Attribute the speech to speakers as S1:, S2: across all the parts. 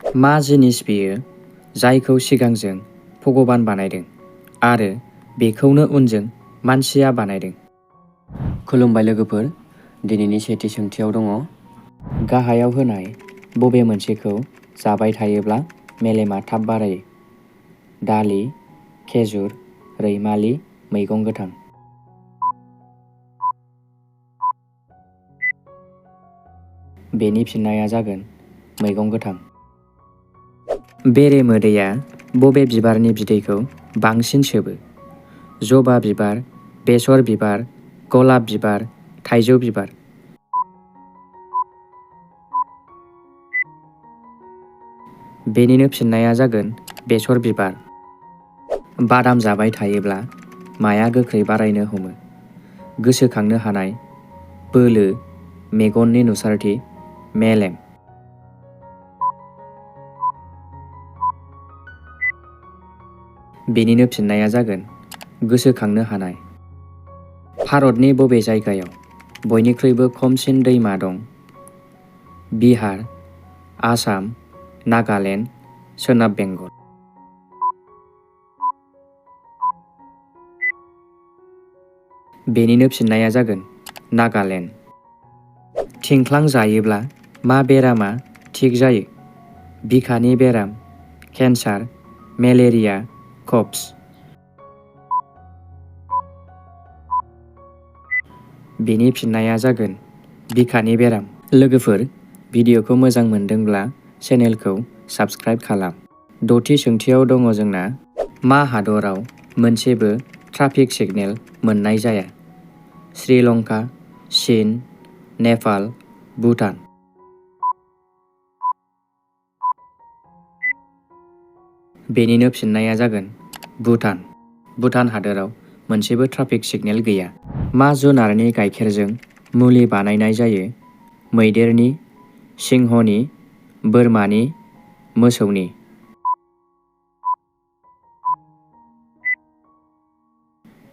S1: मा जिनिस बेयो जायखौ सिगांजों भगबान बानायदों आरो बेखौनो उनजों मानसिया बानायदों? खुलुमबाय लोगोफोर, दिनैनि सेथि सोंथियाव दङ, गाहायाव होनाय बबे मोनसेखौ जाबाय थायोब्ला मेलेमा थाब बारायो? दालि, खेजुर, रैमालि, मैगं गोथां। बेनि फिननाया जागोन मैगं गोथां। बेरे मोदैया बबे बिबारनि बिदैखौ बांसिन सोबो? जबा बिबार, बेसर बिबार, गलाप बिबार, थाइजौ बिबार। बेनिनो फिननाया जागोन बेसर बिबार। बादाम जाबाय थायोब्ला माया गोख्रै बारायनो हमो? गोसोखांनो हानाय, बोलो, मेगननि नुसारथि, मेलेम। बेनिनो फिननाया जागोन गोसोखांनो हानाय। भारतनि बबे जायगायाव बयनिख्रुइबो खमसिन दैमा दं? बिहार, आसाम, नागालेण्ड, सोनाब बेंगल। बेनिनो फिननाया जागोन नागालेण्ड। थिंख्लां जायोब्ला मा बेरामा थिग जायो? बिखानि बेराम, केन्सार, मेलेरिया, कब्ज। बेनि फिननाया जागोन बिखानि बेराम। लोगोफोर, भिडिअखौ मोजां मोनदोंब्ला चेनेलखौ साबस्क्राइब खालाम। द'थि सोंथियाव दङ जोंना, मा हादराव मोनसेबो ट्राफिक सिगनेल मोननाय जाया? श्रीलंका, चीन, नेपाल, भुटान। बेनिनो फिननाया जागोन भुटान। भुटान हादोराव मोनसेबो ट्राफिक सिगनेल गैया। मा जुनारनि गाइखेरजों मुलि बानायनाय जायो? मैदेरनि, सिंहनि, बोरमानि, मोसौनि।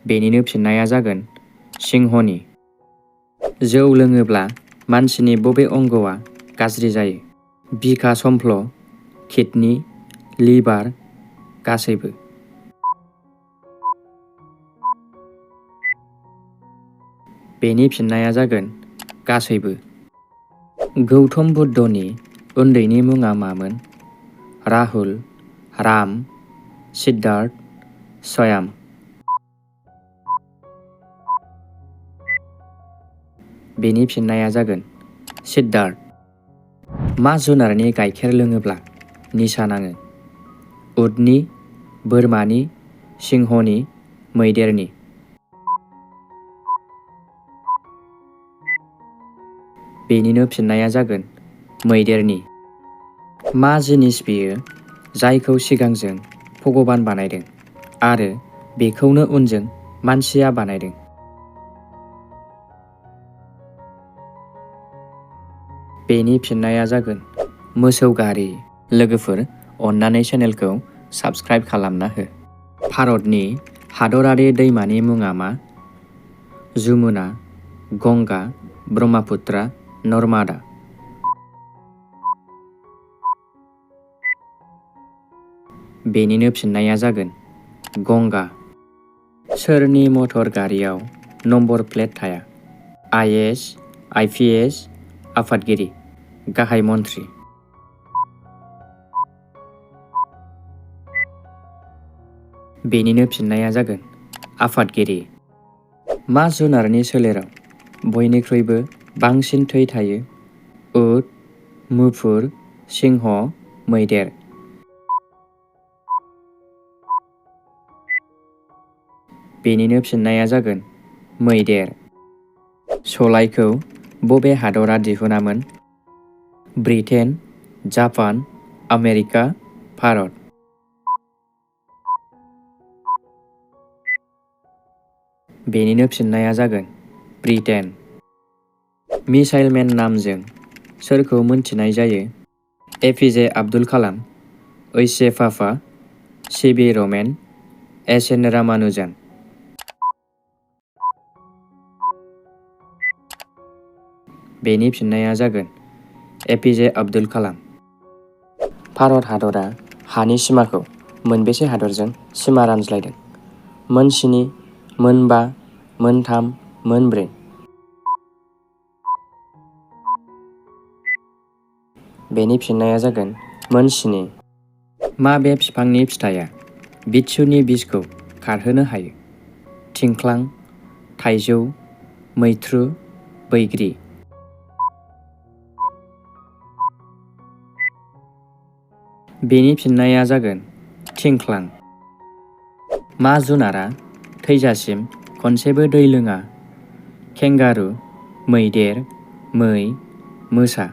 S1: बेनिनो फिननाया जागोन सिंहनि। जौ लोङोब्ला मानसिनि बबे अंगआ गाज्रि जायो? बिखा समफ्ल, किडनि, लिभार, गासैबो। बेनि फिननाया जागोन गासैबो। गौतम बुद्धनि उन्दैनि मुङा मामोन? राहुल, राम, सिद्धार्थ, स्वयं। बेनि फिननाया जागोन सिद्धार्थ। मा जुनारनि गाइखेर लोङोब्ला निसा नाङो? उटनि, बोरमानि, सिंहनि, मैदेरनि। बेनिनो फिननाया जागोन मैदेरनि। मा जिनिस बेयो जायखौ सिगांजों भगबान बानायदों आरो बेखौनो उनजों मानसिया बानायदों? बेनि फिननाया जागोन मोसौ गारि। लोगोफोर, अन्नानै चेनेलखौ साबस्क्राइब खालामना हो। भारतनि हादरारि दैमानि मुङा मा? जमुना, गंगा, ब्रह्मपुत्र, नर्मदा। बेनिनो फिननाया जागोन गंगा। सोरनि मटर गारियाव नम्बर प्लेट थाया? IAS, IPS, आफादगिरि, गाहाय मन्थ्रि। बेनिनो फिननाया जागोन आफादगिरि। मा जुनारनि सोलेराव बयनिख्रुइबो बांसिन थै थायो? उट, मुफुर, सिंह, मैदेर। बेनिनो फिननाया जागोन मैदेर। सलायखौ बबे हादरा दिहुनामोन? Britain, Japan, America, Bharat. बेनिनो फिननाया जागोन ब्रिटेन। मिसाइल मेन नामजों सोरखौ मोनथिनाय जायो? APJ आब्दुल कालाम, पापा, CV रमेन, SN रामानुजन। बेनि फिननाया जागोन APJ आब्दुल कालाम। भारत हादरा हानि सिमाखौ मोनबेसे हादरजों सिमा रानज्लायदों? मोन 7, मोन 5, मोन 3, मोन 4? बेनि फिननाया जागोन मोन 7। मा बे बिफांनि फिथाइया बिच्छुनि बिसखौ खारहोनो हायो? थिंख्लां, थाइजौ, मैथ्रु, बैग्रि? बेनि फिननाया जागोन थिंख्लां। मा जुनारा थैजासिम खनसेबो दै लोङा? केंगारु, मैदेर, मै, मोसा?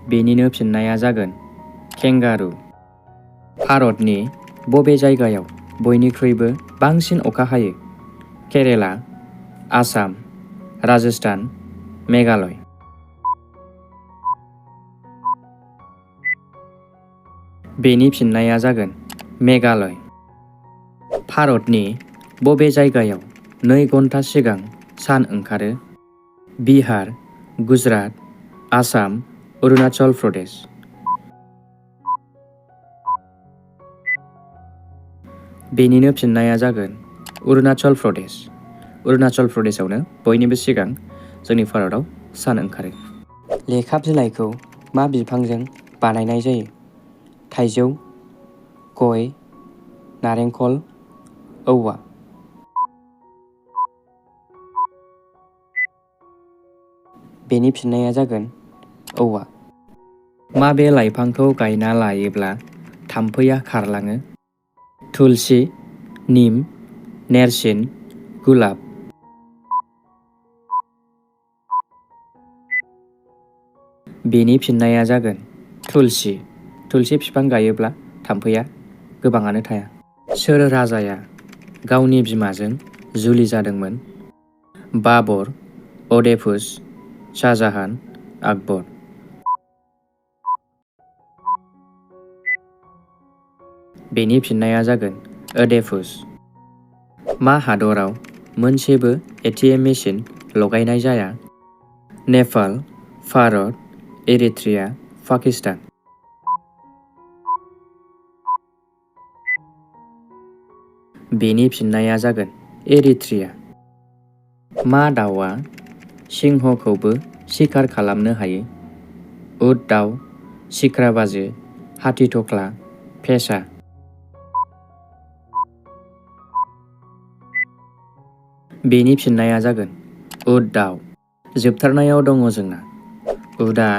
S1: बेनिनो फिननाया जागोन केंगारु। भारतनि बबे जायगायाव बयनिख्रुइबो बांसिन अखा हायो? केरेला, आसाम, राजस्थान, मेघालय? बेनि फिननाया जागोन मेघालय। भारतनि बबे जायगायाव 2 घन्टा सिगां सान ओंखारो? बिहार, गुजरात, आसाम, अरुणाचल प्रदेश? बेनिनो फिननाया जागोन अरुणाचल प्रदेश। अरुणाचल प्रदेशआवनो बयनिबो सिगां जोंनि भारताव सान ओंखारो। लेखा बिलाइखौ मा बिफांजों बानायनाय जायो? थाइजौ, गय, नारेंखल, औवा? बेनि फिननाया जागोन औवा। मा बे लाइफांखौ गायना लायोब्ला थाम्फैया खारलाङो? थुलसि, निम, नेरसिन, गुलाब? बेनि फिननाया जागोन थुलसि। थुलसि बिफां गायोब्ला थाम्फैया गोबाङानो थाया। सोर राजाया गावनि बिमाजों जुलि जादोंमोन? बाबर, अडेपुस, शाहजाहान, आकबर? बेनि फिननाया जागोन अडेपुस। मा हादराव मोनसेबो एटिएम मेसिन लगायनाय जाया? नेपाल, भारत, एरिट्रिया, पाकिस्तान? बेनि फिननाया जागोन एरिट्रिया। मा दाउआ सिंहखौबो सिखार खालामनो हायो? उट दाउ, सिख्राबाजो, हाथिथख्ला, फेसा? बेनि फिननाया जागोन उट दाउ। जोबथारनायाव दङ जोंना उटआ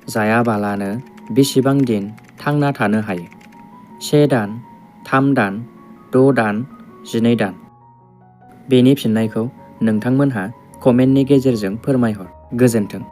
S1: जायाबालानो बेसेबां दिन थांना थानो हायो? 1 दान, 3 दान, 6 दान, 12 दान? बेनि फिननायखौ नोंथांमोनहा कमेन्टनि गेजेरजों फोरमायहर। गोजोन्थों।